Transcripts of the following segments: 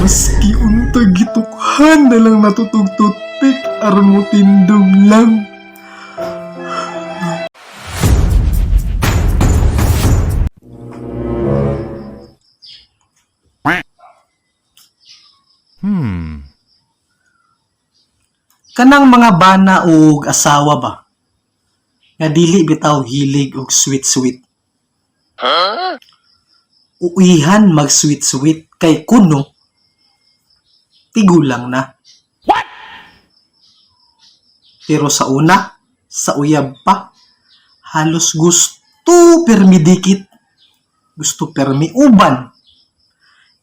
Maski unta gitukhan na lang natutog toothpick aron mo tindog lang. Kanang mga bana og asawa ba? Nga dili bitaw hilig og sweet-sweet. Uihan mag sweet-sweet kay kuno tigulang na. Pero sa una, sa uyab pa, halos gusto permi dikit. Gusto permi uban.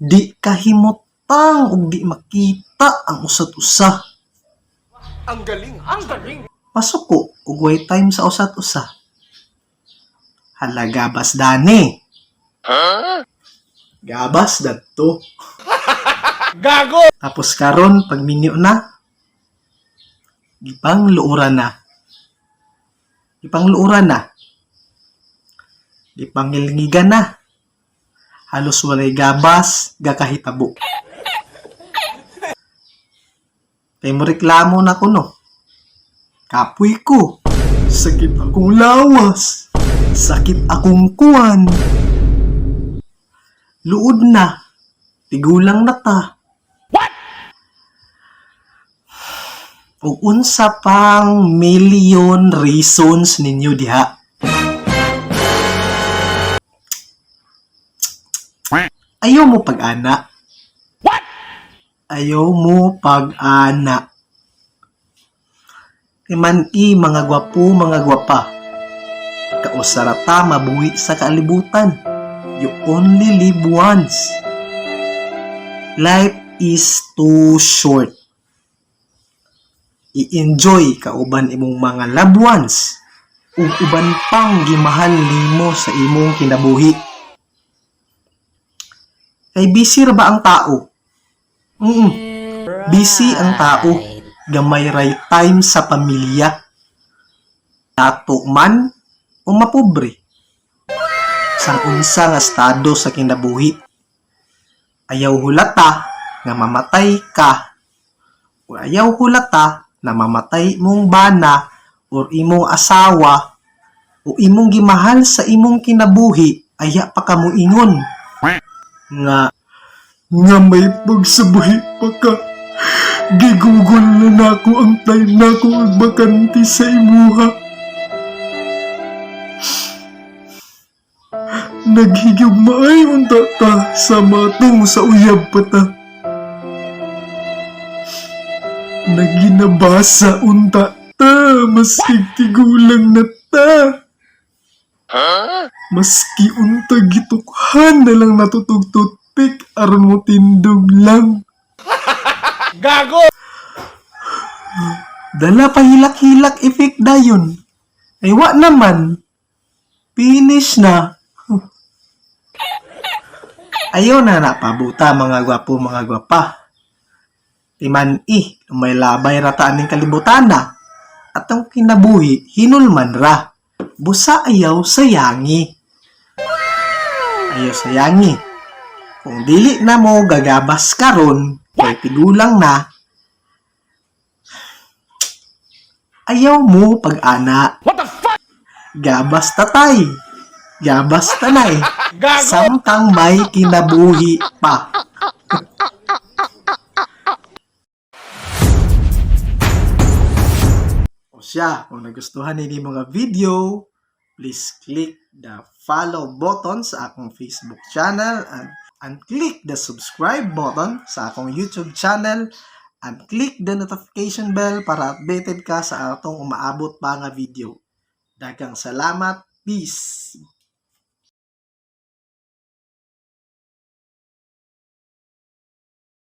Di kahimotang ug di makita ang usat usa. Ang galing, ang galing. Pasuko ug way time sa usat usa. Hala, gabas dani. Gabas dadto. Gago! Tapos karon pag minyo na, gipang luoran na. Gipang luoran na. Gipangilngigan na. Halos walay gabas, gakahitabo. Kay mo reklamo na kuno. Kapoy ko. Sakit akong lawas. Sakit akong kuwan. Luod na. Tigulang na ta. O unsa pang million reasons ninyo diha. Ayaw mo pag-ana. Ayaw mo pag-ana. Iman i mga gwapo, mga gwapa. Kausarata mabuhi sa kaalibutan. You only live once. Life is too short. I-enjoy kauban imong mga loved ones ug uban pang gimahal nimo sa imong kinabuhi. Kay busy ra ba ang tao? Busy ang tao. Gamay ray time sa pamilya. Dato man o mapobre. Sang unsa nga estado sa kinabuhi. Ayaw hulata nga mamatay ka o ayaw hulata na mamatay imong bana or imong asawa o imong gimahal sa imong kinabuhi, aya pa ka moingon nga nga may pagsabuhi pa ka, gigugol na nako ang time nako ug bakante sa imuha. Naghigugmaay unta ta sa matong sa uyab pa ta. Naginabasa unta ta, maski tigulang na ta. Maski unta gitukhan na lang natutog toothpick aron mo tindog lang. Gago! Dala pa hilak-hilak effect dayon. Ay wa naman. Finish na. Ayaw na napabuta, mga gwapo, mga gwapa. Timan i, may labay rata aning kalibutan na. At ang kinabuhi, hinulman ra. Busa ayaw sayangi. Ayaw sayangi. Kung dili na mo gagabas karon, kay tigulang na, ayaw mo pag-ana. What the fuck? Gabas tatay. Gabas tanay. Gago! Samtang may kinabuhi pa. O siya, kung nagustuhan ninyo mga video, please click the follow button sa akong Facebook channel and click the subscribe button sa akong YouTube channel and click the notification bell para updated ka sa atong umaabot pa nga video. Daghang salamat. Peace.